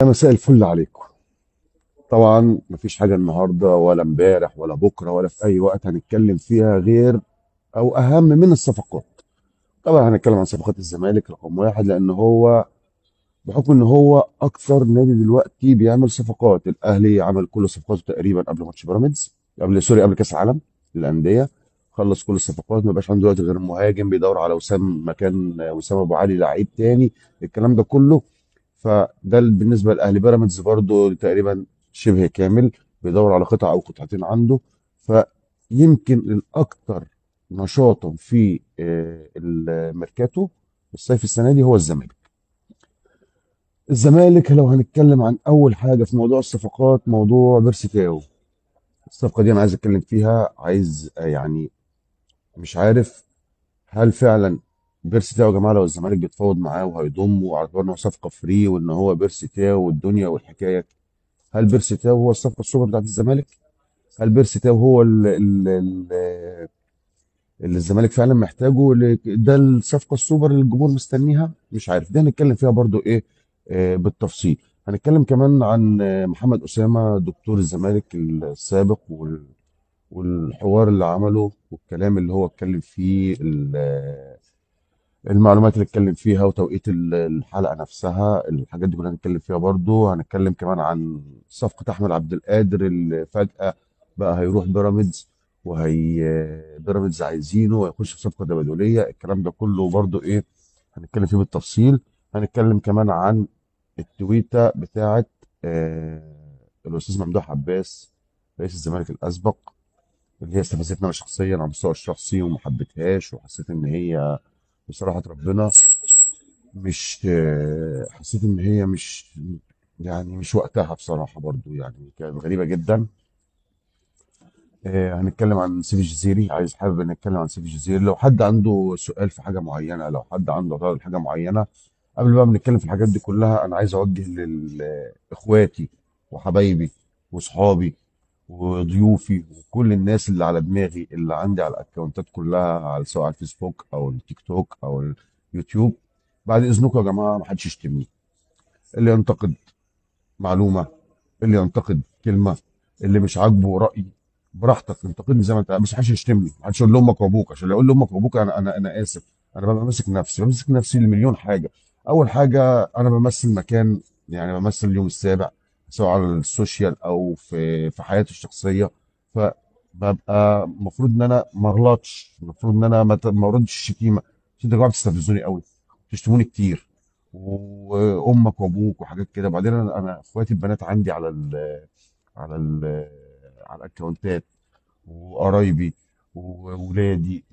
مساء الفل عليكم. طبعا مفيش حاجة النهاردة ولا امبارح ولا بكرة ولا في أي وقت هنتكلم فيها غير أو أهم من الصفقات. طبعا هنتكلم عن صفقات الزمالك رقم واحد، لأن هو بحكم إن هو أكتر نادي دلوقتي بيعمل صفقات. الأهلي عمل كل صفقاته تقريبا قبل ماتش بيراميدز، قبل كأس العالم للأندية، خلص كل الصفقات، ما بقاش عنده دلوقتي غير مهاجم، بيدور على وسام مكان وسام أبو علي، لعيب تاني، الكلام ده كله. فده بالنسبة للأهلي. بيراميدز برضو تقريبا شبه كامل، بيدور على قطعة أو قطعتين عنده. فيمكن الأكثر نشاطا في الميركاتو الصيف السنة دي هو الزمالك. الزمالك لو هنتكلم عن أول حاجة في موضوع الصفقات، موضوع بيرسي تاو. الصفقة دي أنا عايز أتكلم فيها، عايز يعني مش عارف هل فعلا بيرسي تاو يا جماعة لو الزمالك بيتفاوض معاه وهيضمه على اعتبار إن هو صفقة free وإن هو بيرسي تاو والدنيا والحكاية، هل بيرسي تاو هو الصفقة السوبر بتاعت الزمالك؟ هل بيرسي تاو هو اللي الزمالك فعلا محتاجه؟ ده الصفقة السوبر اللي الجمهور مستنيها؟ مش عارف. ده هنتكلم فيها برضو بالتفصيل. هنتكلم كمان عن محمد أسامة دكتور الزمالك السابق والحوار اللي عمله والكلام اللي هو اتكلم فيه، المعلومات اللي اتكلم فيها وتوقيت الحلقة نفسها، الحاجات دي كلها هنتكلم فيها برضو. هنتكلم كمان عن صفقة أحمد عبد القادر اللي فجأة بقى هيروح بيراميدز، وهي بيراميدز عايزينه وهيخش في صفقة تبادلية، الكلام ده كله برضو هنتكلم فيه بالتفصيل. هنتكلم كمان عن التويتة بتاعت الأستاذ ممدوح عباس رئيس الزمالك الأسبق، اللي هي استفزتني أنا شخصيا على المستوى الشخصي وما حبيتهاش، وحسيت إن هي بصراحة ربنا مش، حسيت إن هي مش، يعني مش وقتها بصراحة برضو، يعني كانت غريبة جدا. هنتكلم عن سيف الجزيري، حابب نتكلم عن سيف الجزيري. لو حد عنده سؤال في حاجة معينة، لو حد عنده اعتراض في حاجة معينة، قبل بقى ما نتكلم في الحاجات دي كلها، أنا عايز أوجه لإخواتي وحبايبي وصحابي وضيوفي وكل الناس اللي على دماغي، اللي عندي على الأكونتات كلها، سواء على الفيسبوك أو التيك توك أو اليوتيوب، بعد إذنكم يا جماعة ما حدش يشتمني. اللي ينتقد معلومة، اللي ينتقد كلمة، اللي مش عاجبه رأيي براحتك انتقدني زي ما انت، بس ما حدش يشتمني، ما حدش يقول لامك وابوك، عشان لو يقول لامك وابوك انا اسف، انا ببقى ماسك نفسي، بمسك نفسي لمليون حاجة. اول حاجة انا بمثل مكان، يعني بمثل اليوم السابع سواء على السوشيال او في حياتي الشخصية، فببقى المفروض ان انا ما اغلطش، المفروض ان انا ما اردش الشتيمة. عشان انتوا يا جماعة بتستفزوني قوي، بتشتموني كتير، وامك وابوك وحاجات كده. بعدين انا اخواتي البنات عندي على الاكونتات، وقرايبي وولادي،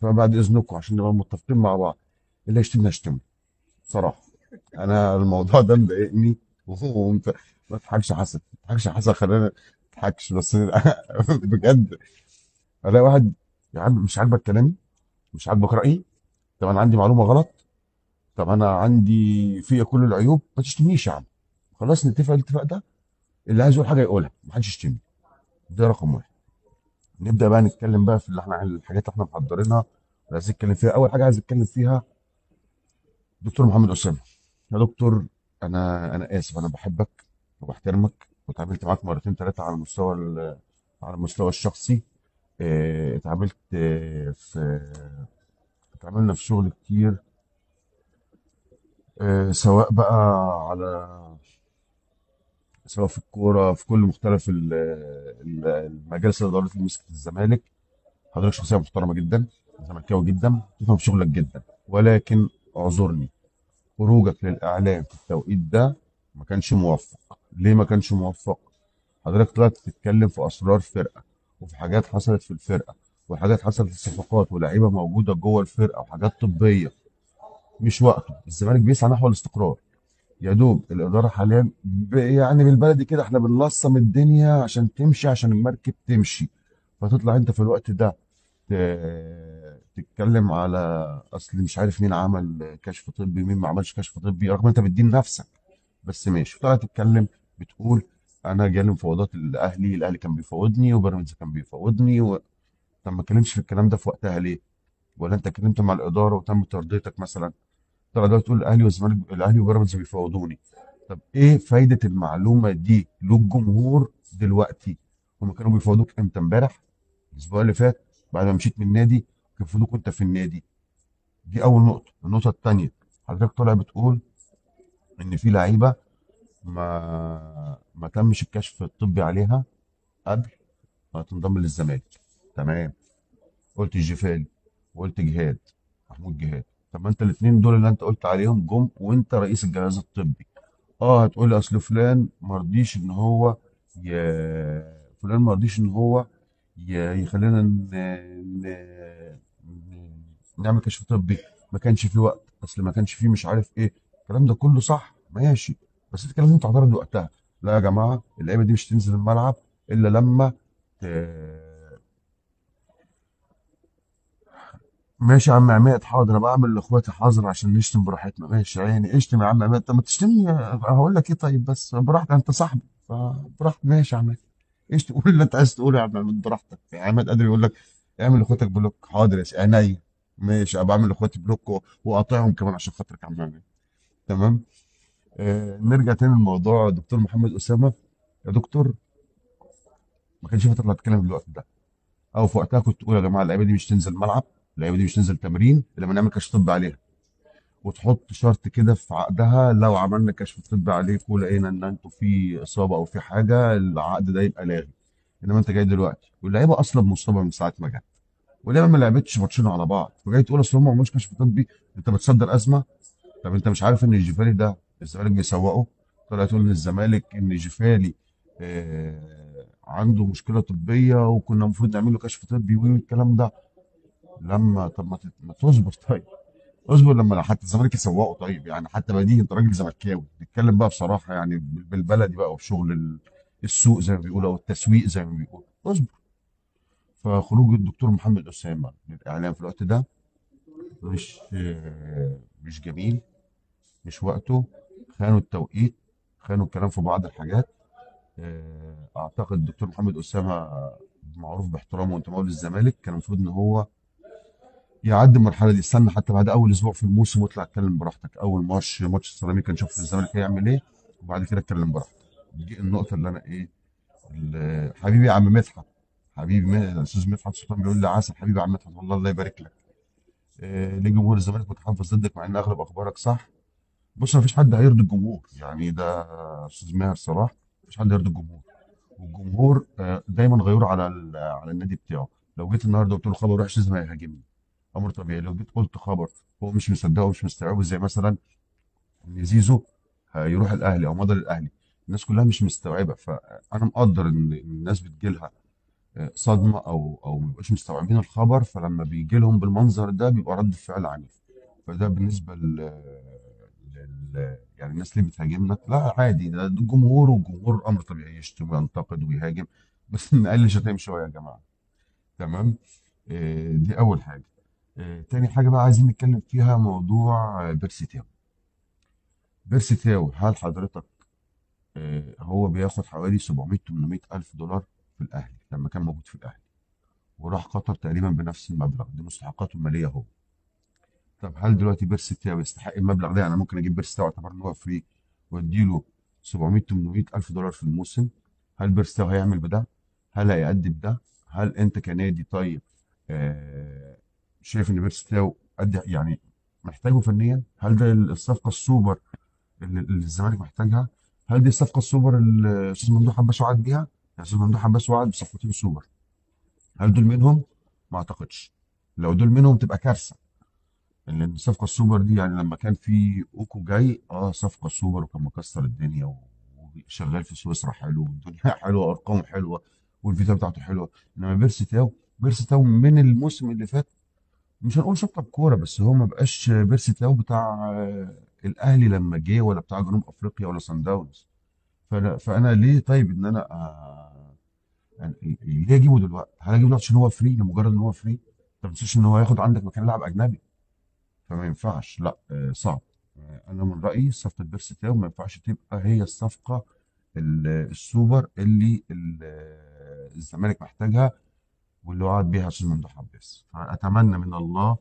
فبعد اذنكم عشان نبقى متفقين مع بعض، اللي يشتمني هشتمه بصراحة. انا الموضوع ده مضايقني. وانت ما تضحكش يا حسن، ما تضحكش يا حسن، خلينا ما تضحكش بس. بجد الاقي واحد يا عم مش عاجبك كلامي، مش عاجبك رايي، طب انا عندي معلومة غلط، طب انا عندي فيا كل العيوب، ما تشتمنيش يا عم، خلاص نتفق الاتفاق ده، اللي عايز يقول حاجة يقولها، ما حدش يشتمني. ده رقم واحد. نبدا بقى نتكلم بقى في اللي احنا الحاجات اللي احنا محضرينها اللي عايز نتكلم فيها. اول حاجة عايز اتكلم فيها دكتور محمد اسامة. يا دكتور انا اسف، انا بحبك وبحترمك، واتعاملت معاك مرتين ثلاثة على المستوى الشخصي، اتعاملت، في، اتعاملنا في شغل كتير، سواء بقى على، سواء في الكورة، في كل مختلف المجالس الادارية اللي مسكت الزمالك. حضرتك شخصية محترمه جدا، زملكاوي جدا، تفهم في شغلك جدا، ولكن اعذرني، خروجك للاعلام في التوقيت ده ما كانش موفق. ليه ما كانش موفق؟ حضرتك طلعت تتكلم في اسرار فرقه، وفي حاجات حصلت في الفرقة، وحاجات حصلت في الصفقات، ولاعيبه موجودة جوه الفرقة، وحاجات طبية. مش وقته. الزمالك بيسعى نحو الاستقرار. يا دوب الادارة حاليا بالبلدي كده احنا بنلصم الدنيا عشان تمشي، عشان المركب تمشي. فتطلع انت في الوقت ده تتكلم على اصل مش عارف مين عمل كشف طبي مين ما عملش كشف طبي، رغم انت بتدين نفسك، بس ماشي. طلعت تتكلم بتقول انا جالي مفاوضات الاهلي، الاهلي كان بيفاوضني وبيراميدز كان بيفاوضني طب ما اتكلمش في الكلام ده في وقتها ليه؟ ولا انت اتكلمت مع الادارة وتم ترضيتك مثلا؟ طلع دلوقتي تقول الاهلي والزمالك، الاهلي وبيراميدز بيفاوضوني. طب ايه فايده المعلومة دي للجمهور دلوقتي؟ هما كانوا بيفاوضوك امتى؟ امبارح؟ الاسبوع اللي فات؟ بعد ما مشيت من النادي؟ كانوا بيفاوضوك وانت في النادي؟ دي اول نقطة. النقطة الثانية، حضرتك طالع بتقول ان في لعيبة ما تمش الكشف الطبي عليها قبل ما تنضم للزمالك. تمام، قلت الجفالي وقلت جهاد، محمود جهاد. طب ما انت الاثنين دول اللي انت قلت عليهم جم وانت رئيس الجهاز الطبي. هتقول لي اصل فلان ما رضيش ان هو فلان ما رضيش ان هو يخلينا نعمل كشف طبي، ما كانش فيه وقت، اصل ما كانش فيه مش عارف ايه. الكلام ده كله صح، ماشي، بس انت كان لازم تعترض وقتها. لا يا جماعة، اللعيبة دي مش تنزل الملعب الا لما ماشي يا عم عماد، حاضر، انا بعمل لاخواتي حظر عشان نشتم براحتنا. ماشي عيني، اشتم يا عم عماد. طب ما تشتمني، هقول لك ايه؟ طيب بس براحتك، انت صاحبي فبراحتك. ماشي يا عماد، اشتم، قول اللي انت عايز تقوله يا عم عماد براحتك. يا عماد قادر يقول لك اعمل لاخواتك block، حاضر يا سيدي، عينيا، ماشي، ابقى اعمل لاخواتي block واقاطعهم كمان عشان خاطرك يا عم عماد. تمام. نرجع تاني للموضوع. دكتور محمد اسامة، يا دكتور ما كانش فترة اتكلم في الوقت ده، او في وقتها كنت تقول يا جماعة اللعيبة دي مش تنزل ملعب، اللعيبة دي مش تنزل تمرين الا لما نعمل كشف طبي عليها، وتحط شرط كده في عقدها لو عملنا كشف طبي عليكم ولقينا ان انتوا في اصابه او في حاجة العقد ده يبقى لاغي. انما انت جاي دلوقتي واللعيبة اصلا مصابه من ساعة ما جت، واللعيبة ما لعبتش ماتشين على بعض، فجاي تقول اصل هم ما عملوش كشف طبي. انت بتصدر ازمة. طب انت مش عارف ان الجفالي ده الزمالك بيسوقه؟ طلع تقول للزمالك ان جفالي عنده مشكلة طبية وكنا المفروض نعمل له كشف طبي والكلام ده. لما طب ما تصبر، طيب اصبر لما حتى الزمالك يسوقه. طيب يعني حتى بديهي، انت راجل زملكاوي، نتكلم بقى بصراحة يعني بالبلدي بقى، وبشغل السوق زي ما بيقولوا او التسويق زي ما بيقولوا، اصبر. فخروج الدكتور محمد اسامة للاعلام في الوقت ده مش جميل، مش وقته. خانوا التوقيت، خانوا الكلام في بعض الحاجات. اعتقد الدكتور محمد اسامة معروف باحترامه وانتمائه للزمالك، كان المفروض ان هو يعدي المرحلة دي. استنى حتى بعد اول اسبوع في الموسم واطلع اتكلم براحتك. اول ماتش السيراميكا نشوف الزمالك هيعمل ايه، وبعد كده اتكلم براحتك. دي النقطة اللي انا ايه، حبيبي يا عم مدحت، حبيبي الاستاذ مدحت سلطان بيقول لي عسل، حبيبي يا عم مدحت والله الله يبارك لك. ليه جمهور الزمالك متحفظ ضدك مع ان اغلب اخبارك صح؟ بص، ما فيش حد هيرضي الجمهور، يعني ده استاذ ماهر صلاح، ما فيش حد هيرضي الجمهور، والجمهور دايما غيور على النادي بتاعه. لو جيت النهارده قلت له خبر وحش لازم هيهاجمني، امر طبيعي. لو جيت قلت خبر هو مش مصدقه ومش مستوعبة، زي مثلا ان زيزو هيروح الاهلي او مضى للاهلي، الناس كلها مش مستوعبة. فانا مقدر ان الناس بتجيلها صدمة او ما بيبقوش مستوعبين الخبر، فلما بيجي لهم بالمنظر ده بيبقى رد فعل عنيف. فده بالنسبة يعني الناس اللي بتهاجمنا، لا عادي، ده الجمهور، والجمهور امر طبيعي يشتم وينتقد ويهاجم، بس نقلل شتايم شوية يا جماعة. تمام. دي اول حاجة. تاني حاجة بقى عايزين نتكلم فيها موضوع بيرسي تاو. بيرسي تاو، هل حضرتك هو بياخد حوالي 700-800 ألف دولار في الأهلي لما كان موجود في الأهلي، وراح قطر تقريبا بنفس المبلغ، دي مستحقاته المالية هو. طب هل دلوقتي بيرسي تاو يستحق المبلغ ده؟ يعني أنا ممكن أجيب بيرسي تاو اعتبر إن هو free وأديله 700-800 ألف دولار في الموسم، هل بيرسي تاو هيعمل بده؟ هل هيأدي بده؟ هل أنت كنادي طيب شايف إن بيرسي تاو أدي يعني محتاجه فنيا؟ هل ده الصفقة السوبر اللي الزمالك محتاجها؟ هل دي الصفقة السوبر اللي الأستاذ ممدوح عباس وعد بيها؟ يعني الأستاذ ممدوح عباس وعد بصفقتين سوبر، هل دول منهم؟ ما أعتقدش. لو دول منهم تبقى كارثة، لأن الصفقة السوبر دي يعني لما كان في أوكو جاي صفقة سوبر وكان مكسر الدنيا وشغال في سويسرا حلو والدنيا حلوة، أرقامه حلوة والفيتا بتاعته حلوة. إنما بيرسي تاو من الموسم اللي فات مش هنقول شطب كورة، بس هو ما بقاش بيرسي تاو بتاع الأهلي لما جه، ولا بتاع جنوب أفريقيا ولا سان داونز. فأنا ليه طيب إن أنا، يعني ليه أجيبه دلوقتي؟ هل أجيبه دلوقتي عشان هو free، لمجرد إن هو free؟ ما تنساش إن هو هياخد عندك مكان لاعب أجنبي، فما ينفعش، لا، صعب. أنا من رأيي صفقة بيرسي تاو ما ينفعش تبقى هي الصفقة السوبر اللي الزمالك محتاجها واللي وعد بيها أستاذ ممدوح عباس. فأتمنى من الله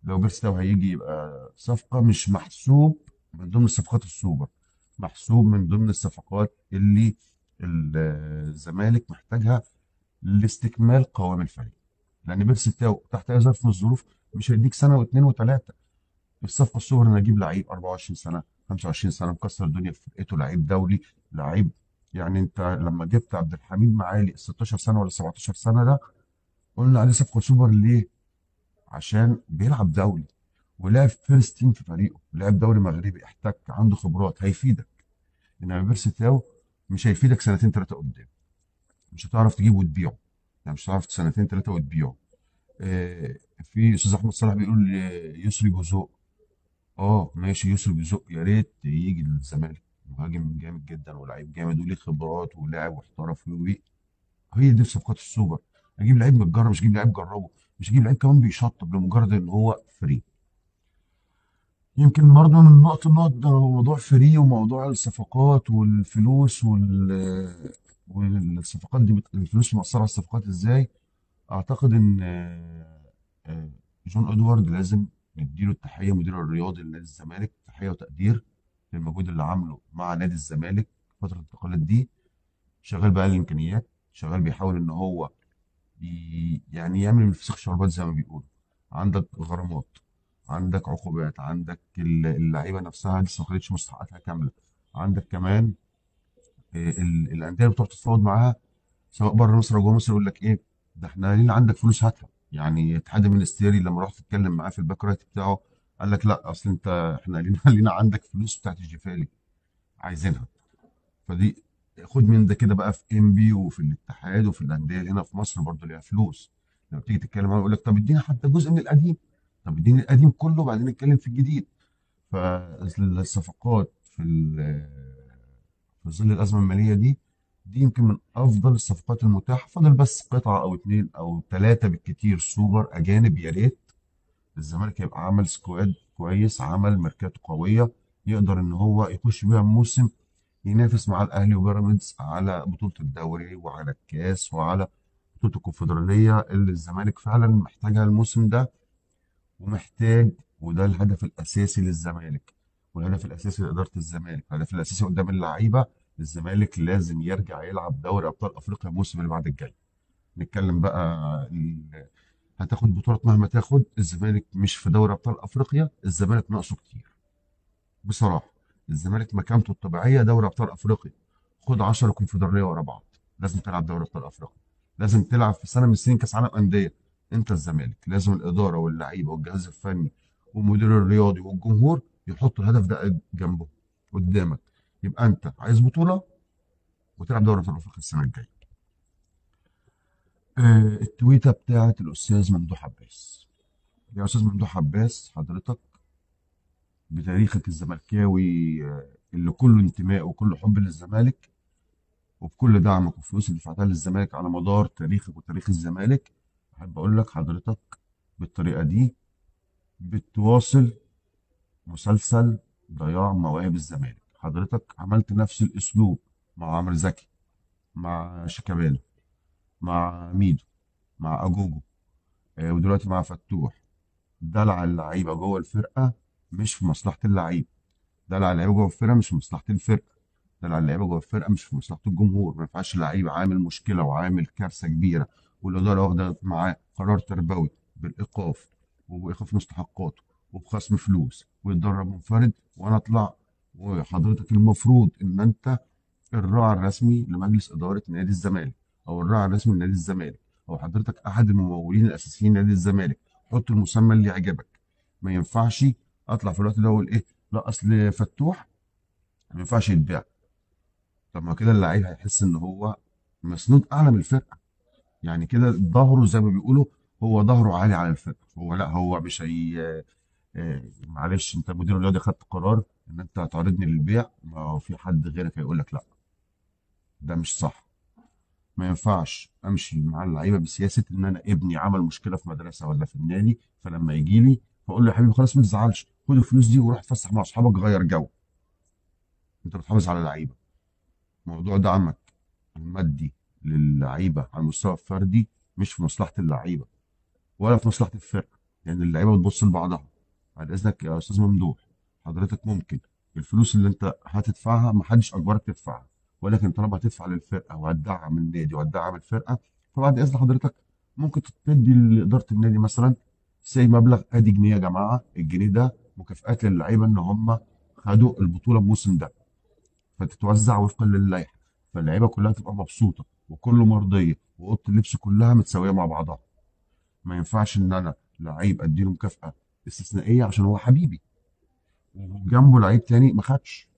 لو بيرسي تاو هيجي يبقى صفقة مش محسوب من ضمن الصفقات السوبر، محسوب من ضمن الصفقات اللي الزمالك محتاجها لاستكمال قوام الفريق، لان بيرسي تاو تحت اي ظرف من الظروف مش هيديك سنة واثنين وثلاثة. الصفقة السوبر ان اجيب لعيب 24 سنة 25 سنة مكسر الدنيا في فرقته، لعيب دولي، لعيب يعني انت لما جبت عبد الحميد معالي 16 سنة ولا 17 سنة ده قلنا عليه صفقة سوبر ليه؟ عشان بيلعب دولي ولعب first team في فريقه، لعب دوري مغربي، احتك، عنده خبرات، هيفيدك. انما بيرسي تاو مش هيفيدك سنتين ثلاثة قدام، مش هتعرف تجيبه وتبيعه، يعني مش هتعرف سنتين ثلاثة وتبيعه. في استاذ احمد صلاح بيقول يسري جزوق، ماشي يسري جزوق يا ريت يجي للزمالك، مهاجم جامد جدا ولاعيب جامد وليه خبرات ولاعب واحترف هي دي صفقات السوبر. اجيب لعيب متجرب، مش اجيب لعيب جربه، مش اجيب لعيب كمان بيشطب لمجرد ان هو free. يمكن برضه من نقطة النقط موضوع free وموضوع الصفقات والفلوس والصفقات دي الفلوس مؤثرة على الصفقات ازاي. اعتقد ان جون ادوارد لازم نديله التحية، مدير الرياضي لنادي الزمالك، تحية وتقدير للمجهود اللي عامله مع نادي الزمالك فترة الانتقالات دي. شغال بقى الامكانيات، شغال بيحاول ان هو يعني يعمل من الفسيخ شربات زي ما بيقولوا. عندك غرامات، عندك عقوبات، عندك اللعيبة نفسها لسه ما خدتش مستحقاتها كاملة، عندك كمان الاندية اللي بتروح تتفاوض معاها سواء بره مصر او جوه مصر يقول لك ايه ده احنا لينا عندك فلوس هاتها. يعني اتحاد المنستيري لما رحت تتكلم معاه في ال back right بتاعه قال لك لا اصل انت احنا لينا عندك فلوس بتاعت الجفالي عايزينها. فدي خد من ده كده بقى في انبي وفي الاتحاد وفي الاندية اللي هنا في مصر برضه ليها فلوس. لما تيجي تتكلم معاه يقول لك طب ادينا حتى جزء من القديم، طب اديني القديم كله وبعدين نتكلم في الجديد. فالصفقات في ظل الازمة المالية دي يمكن من افضل الصفقات المتاحة. فاضل بس قطعه او اتنين او تلاتة بالكتير سوبر اجانب، يا ريت الزمالك يبقى عمل squad كويس، عمل ميركاتو قوية يقدر ان هو يخش بيها الموسم، ينافس مع الاهلي وبيراميدز على بطوله الدوري وعلى الكاس وعلى بطوله الكونفدراليه اللي الزمالك فعلا محتاجها الموسم ده ومحتاج، وده الهدف الاساسي للزمالك والهدف الاساسي لادارة الزمالك، الهدف الاساسي قدام اللعيبة. الزمالك لازم يرجع يلعب دوري ابطال افريقيا الموسم اللي بعد الجاي. نتكلم بقى هتاخد بطولات مهما تاخد، الزمالك مش في دوري ابطال افريقيا، الزمالك ناقصه كتير بصراحة. الزمالك مكانته الطبيعية دوري ابطال افريقيا، خد 10 كونفدراليه ورا بعض، لازم تلعب دوري ابطال افريقيا، لازم تلعب في سنة من السنين كاس عالم اندية. انت الزمالك لازم الادارة واللعيبة والجهاز الفني والمدير الرياضي والجمهور يحطوا الهدف ده جنبه قدامك. يبقى انت عايز بطوله وتلعب دوري ابطال افريقيا السنة الجاية. التويته بتاعت الاستاذ ممدوح عباس. يا استاذ ممدوح عباس، حضرتك بتاريخك الزملكاوي اللي كله انتماء وكله حب للزمالك وبكل دعمك والفلوس اللي دفعتها للزمالك على مدار تاريخك وتاريخ الزمالك، احب اقول لك حضرتك بالطريقة دي بتواصل مسلسل ضياع مواهب الزمالك. حضرتك عملت نفس الاسلوب مع عمرو زكي، مع شيكابالا، مع ميدو، مع اجوجو، ودلوقتي مع فتوح. دلع اللعيبة جوه الفرقة مش في مصلحة اللعيب، دلع اللعيبة جوه الفرقة مش في مصلحة الفرقة، دلع اللعيبة جوه الفرقة مش في مصلحة الجمهور. ما ينفعش لعيب عامل مشكلة وعامل كارثة كبيرة والادارة واخده معاه قرار تربوي بالايقاف وبايقاف مستحقاته وبخصم فلوس ويتدرب منفرد، وانا اطلع وحضرتك المفروض ان انت الراعي الرسمي لمجلس ادارة نادي الزمالك او الراعي الرسمي لنادي الزمالك او حضرتك احد الممولين الاساسيين لنادي الزمالك، حط المسمى اللي يعجبك. ما ينفعش اطلع في الوقت ده واقول ايه، لا اصل فتوح ما ينفعش يتباع. طب ما كده اللعيب هيحس ان هو مسنود اعلى من الفرقة، يعني كده ظهره زي ما بيقولوا هو ظهره عالي على الفرقة. هو لا، هو مش هي معلش انت مدير الرياضي خدت قرار ان انت هتعرضني للبيع، ما هو في حد غيرك هيقول لك لا ده مش صح. ما ينفعش امشي مع اللعيبة بسياسة ان انا ابني عمل مشكلة في مدرسه ولا في النادي، فلما يجي لي فاقول له يا حبيبي خلاص ما تزعلش، خد الفلوس دي وروح اتفسح مع اصحابك، غير جو. انت بتحافظ على اللعيبة. موضوع دعمك المادي للعيبة على المستوى الفردي مش في مصلحة اللعيبة ولا في مصلحة الفرقة، لان اللعيبة بتبص لبعضها. بعد اذنك يا استاذ ممدوح، حضرتك ممكن الفلوس اللي انت هتدفعها ما حدش اجبرك تدفعها، ولكن طالما هتدفع للفرقة وهتدعم النادي وهتدعم الفرقة، فبعد اذن حضرتك ممكن تدي لادارة النادي مثلا سي مبلغ ادي جنيه يا جماعة، الجنيه ده مكافآت للعيبة ان هم خدوا البطولة الموسم ده، فتتوزع وفقا للائحه، فاللعيبه كلها تبقى مبسوطة وكله مرضية واوضه اللبس كلها متساوية مع بعضها. ما ينفعش ان انا لعيب اديله مكافاة استثنائية عشان هو حبيبي وجنبه لعيب تاني ما خدش.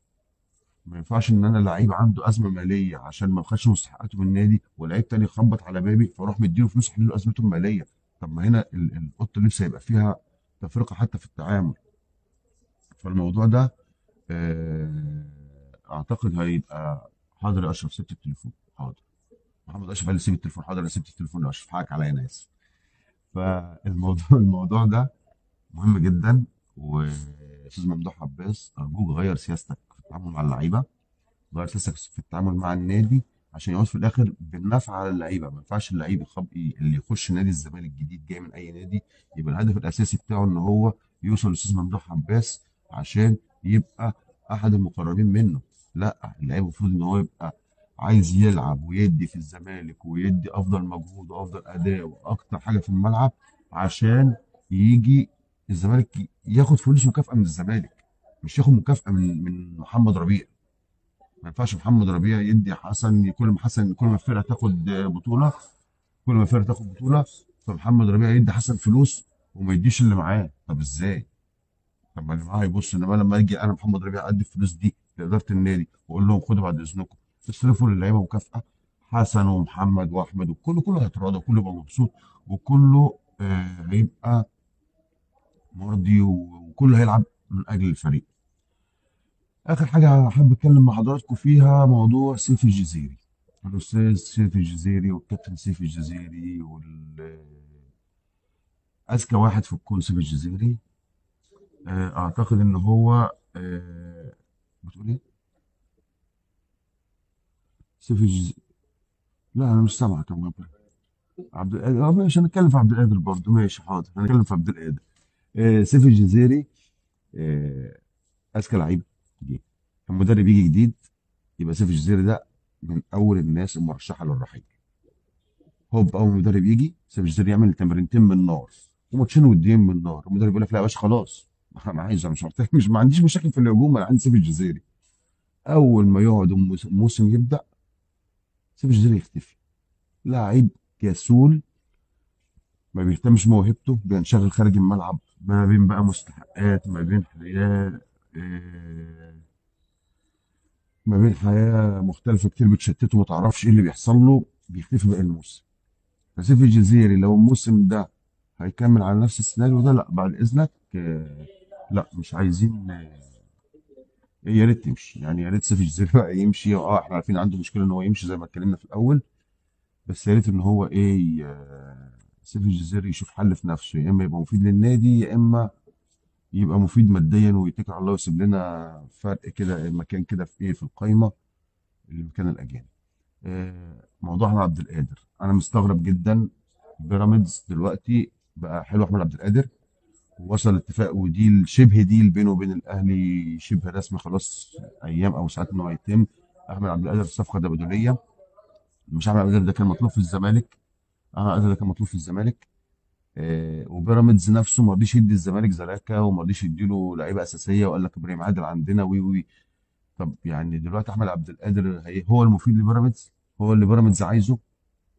ما ينفعش ان انا لعيب عنده ازمة ماليه عشان ما خدش مستحقاته من النادي، ولعيب تاني يخبط على بابي فاروح مديله فلوس احل له ازمته المالية. طب ما هنا اوضة اللبس هيبقى فيها تفرقه حتى في التعامل. فالموضوع ده اعتقد هيبقى. حاضر يا اشرف، سبت التليفون. حاضر محمد اشرف قال لي سيب التليفون. حاضر انا سبت التليفون يا اشرف، حقك عليا، انا اسف. فالموضوع ده مهم جدا. واستاذ ممدوح عباس ارجوك غير سياستك في التعامل مع اللعيبة، غير سياستك في التعامل مع النادي، عشان يعود في الاخر بالنفع على اللعيبة. ما ينفعش اللعيب اللي يخش نادي الزمالك الجديد جاي من اي نادي يبقى الهدف الاساسي بتاعه ان هو يوصل للاستاذ ممدوح عباس عشان يبقى احد المقربين منه. لا، اللعيب المفروض ان هو يبقى عايز يلعب ويدي في الزمالك ويدي افضل مجهود وافضل اداء واكتر حاجة في الملعب عشان يجي الزمالك ياخد فلوس مكافأة من الزمالك، مش ياخد مكافأة من محمد ربيع. ما ينفعش محمد ربيع يدي حسن، كل ما حسن، كل ما الفرقة تاخد بطوله، كل ما الفرقة تاخد بطوله فمحمد ربيع يدي حسن فلوس وما يديش اللي معاه. طب ازاي؟ طب ما اللي معاه يبص. انما لما اجي انا محمد ربيع ادي الفلوس دي لادارة النادي واقول لهم خدوا بعد اذنكم اصرفوا للعيبة مكافاة، حسن ومحمد واحمد وكله كله هيتراضى وكله يبقى مبسوط وكله هيبقى مرضي وكله هيلعب من اجل الفريق. اخر حاجة حابب اتكلم مع حضراتكم فيها موضوع سيف الجزيري، الاستاذ سيف الجزيري والكابتن سيف الجزيري اذكى واحد في الكون سيف الجزيري. اعتقد ان هو بتقول ايه؟ سيف الجزيري؟ لا انا مش سامعك يا عبد القادر. ماشي هنتكلم في عبد القادر برضه، ماشي حاضر هنتكلم في عبد القادر. سيف الجزيري اذكى لعيب جه. المدرب يجي جديد يبقى سيف الجزيري ده من اول الناس المرشحه للرحيل. هوب اول مدرب يجي سيف الجزيري يعمل تمرينتين من النار وماتشين وديين من النار، المدرب يقول لك لا يا باشا خلاص انا عايز، انا مش محتاج، مش ما عنديش مشاكل في الهجوم، انا عندي سيف الجزيري. اول ما يقعد الموسم يبدا سيف الجزيري يختفي. لاعب كسول، ما بيهتمش بموهبته، بينشغل خارج الملعب، ما بين بقى مستحقات، ما بين حياة، ما بين حياة مختلفة كتير بتشتته، ما تعرفش ايه اللي بيحصل له، بيختفي باقي الموسم. فسيف الجزيري لو الموسم ده هيكمل على نفس السيناريو ده، لا بعد اذنك، لا مش عايزين، يا ريت تمشي. يعني يا ريت سيف الجزيري بقى يمشي. احنا عارفين عنده مشكلة ان هو يمشي زي ما اتكلمنا في الاول، بس يا ريت ان هو ايه، سيف الجزيري يشوف حل في نفسه، يا اما يبقى مفيد للنادي يا اما يبقى مفيد ماديا ويتكل على الله ويسيب لنا فرق كده مكان كده في ايه في القايمة اللي مكان الاجانب. موضوع احمد عبد القادر انا مستغرب جدا. بيراميدز دلوقتي بقى حلو احمد عبد القادر، ووصل اتفاق وديل شبه ديل بينه وبين الاهلي شبه رسمي خلاص، ايام او ساعات انه هيتم. احمد عبد القادر صفقة تبادليه، مش احمد عبد القادر ده كان مطلوب في الزمالك، احمد عبد القادر ده كان مطلوب في الزمالك. وبيراميدز نفسه ما رضيش يدي الزمالك زلاكا وما رضيش يديله لعيبة اساسية، وقال لك ابراهيم عادل عندنا وي وي. طب يعني دلوقتي احمد عبد القادر هو المفيد لبيراميدز، هو اللي بيراميدز عايزه،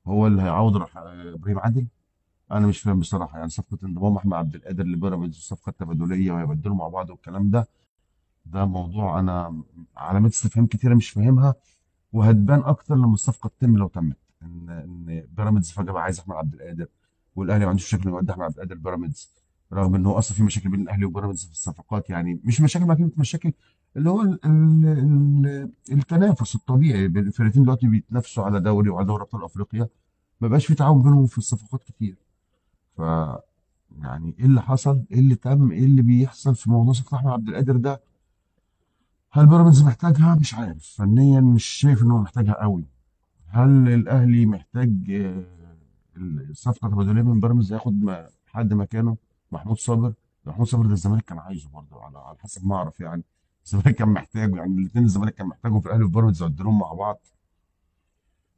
هو اللي هيعوض ابراهيم عادل؟ انا مش فاهم بصراحة. يعني صفقة انضمام احمد عبد القادر لبيراميدز والصفقه التبادليه وهيبدلوا مع بعض والكلام ده، ده موضوع انا علامات استفهام كتيرة مش فاهمها، وهتبان اكتر لما الصفقة تتم لو تمت. ان بيراميدز فجاة بقى عايز احمد عبد القادر، والاهلي ما عندوش مشاكل انه يودي احمد عبد القادر بيراميدز، رغم ان هو اصلا في مشاكل بين الاهلي وبيراميدز في الصفقات، يعني مش مشاكل، ما كلمة مشاكل اللي هو ال ال التنافس الطبيعي بين الفرقتين دلوقتي بيتنافسوا على دوري وعلى دوري ابطال افريقيا، ما بقاش في تعاون بينهم في الصفقات كتير. ف يعني ايه اللي حصل؟ ايه اللي تم؟ ايه اللي بيحصل في موضوع صفقة احمد عبد القادر ده؟ هل بيراميدز محتاجها؟ مش عارف، فنيا مش شايف ان هو محتاجها قوي. هل الاهلي محتاج الصفقة التبادليه من بيراميدز؟ هياخد حد مكانه محمود صابر؟ محمود صابر ده الزمالك كان عايزه برضه على حسب ما اعرف يعني، الزمالك كان محتاجه، يعني الاثنين الزمالك كان محتاجهم في الاهلي وفي بيراميدز، عدلهم مع بعض.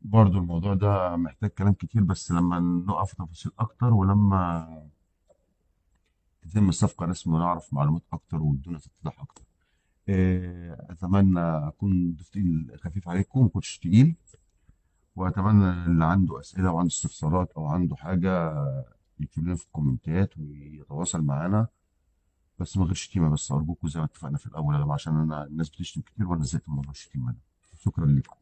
برضو الموضوع ده محتاج كلام كتير، بس لما نقف في تفاصيل اكتر، ولما تتم الصفقة رسمي ونعرف معلومات اكتر والدنيا تتضح اكتر. اتمنى اكون ضيف تقيل خفيف عليكم، ما كنتش تقيل. واتمنى اللي عنده اسئلة وعنده استفسارات او عنده حاجة يكتب لنا في الكومنتات ويتواصل معانا، بس من غير شتيمه، بس ارجوكم زي ما اتفقنا في الاول يا جماعة، عشان انا الناس بتشتم كتير وانا زهقت من موضوع الشتيمة ده. شكرا لكم.